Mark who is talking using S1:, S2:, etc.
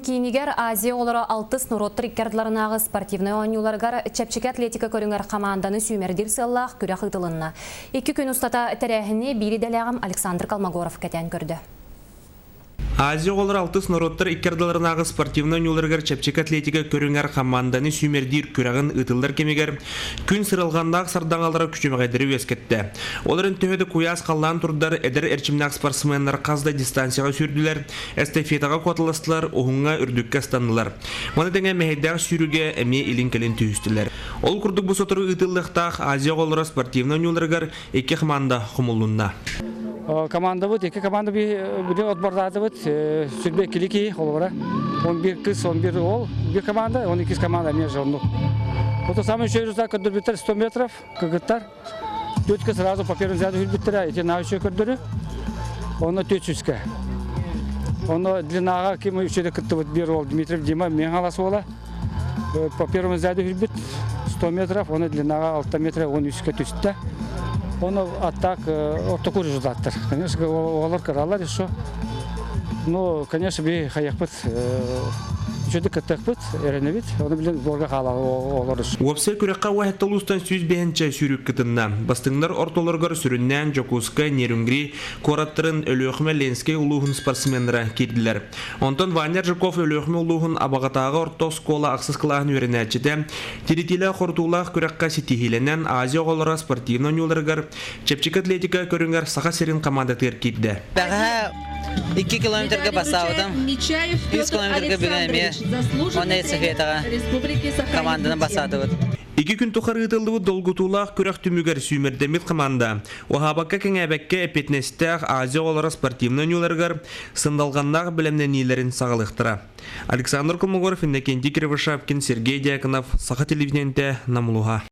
S1: киинигэр Азия оҕолоро алтыс норуоттар икки ардыларынааҕы спортивнай оонньууларыгар чэпчэки атлетика көрүҥэр хамаанданы сүүмэрдиир сыаллаах күрэх ыытылынна. Икки күн устата тэрээһини биир идэлээҕим Александр Колмогоров кэтээн көрдө.
S2: Азия оҕолоро алтыс норуоттар икки ардыларынааҕы спортивнай оонньууларыгар чэпчэки атлетика көрүҥэр хамаанданы сүүмэрдиир күрэҕин ыытыллар кэмигэр күн сыралҕаннаах сардаҥалара күчүмэҕэйдэри үөскэттэ. Ол эрэн төһө да куйаас халлаан турдар, эдэр эрчимнээх спортсменнар хас да дистанцияҕа сүүрдүлэр, эстафетаҕа куоталастылар, уһуҥҥа үрдүккэ ыстаннылар. Маны тэҥэ мэһэйдээх сүүрүүгэ эмиэ илин-кэлин түһүстүлэр. Ол курдук бу сотору ыытыллыахтаах Азия оҕолоро спортивнай оонньууларыгар икки команда хомуллунна.
S3: Командабыт, икки команда били отбордаатыбыт, сүрбэ иккили киһи холобура. Он бир кыз, он бир ол, бир команда, он иккис команда эмиэ же оннук. Вот самый еще результат көрдөрбүттэр 100 метров, кыргыттар. Түөткэ сразу по первому взгляду хүрбүттэрэ, ити научный көрдөрү. Онно түөт сүүскэ. Онно длинаға ким үчүгэй кыттыбыт бир ол Дмитриев Дима Меҥалас уола. По первому взгляду хүрбүт 100 метров, оны длинаға 6 метр 13-ке түстэ. Оны а так ортоку результаттар. Конечно, оҕолор кыралар еще. Ну, конечно, би хайахпыт үчүгэй кыттыахпыт, эрэнэбит. Оны билин сборга хаалар оҕолор.
S2: Уопсай күрэххэ уһатта улуустан 105 сүүрүк кытынна. Бастыҥнар ортолоругар сүрүннээн Дьокуускай, Нерюнгри куораттарын Өлүөхүмэ Ленскэй улууһун спортсменнара киирдилэр. Онтон Ваня Жирков Өлүөхүмэ улууһун Абаҕатааҕы орто оскуола ахсыс кылааһын үөрэнээччитэ, тиритиилээх-хорутуулаах күрэххэ ситиһиилэнэн Азия оҕолоро спортивнай оонньууларыгар чэпчэки атлетика көрүҥэр Саха сирин командатыгар киирдэ.
S4: Бэҕэһээ 2 километрга бастаабытым. 3 километрга бүгүн эмиэ уонна эстафетаҕа команданан бастаатыбыт.
S2: Икки күн тухары ыытыллыбыт долгутуулаах күрэх түмүгэр сүүмэрдэммит команда уһаабакка-кэҥээбэккэ эппиэтинэстээх Азия оҕолоро спортивнай оонньууларыгар сындалҕаннаах бэлэмнэниилэрин саҕалыахтара. Александр Колмогоров, Иннокентий Кривошапкин, Сергей Дьяконов, Саха телевидениетэ, Намулуһа.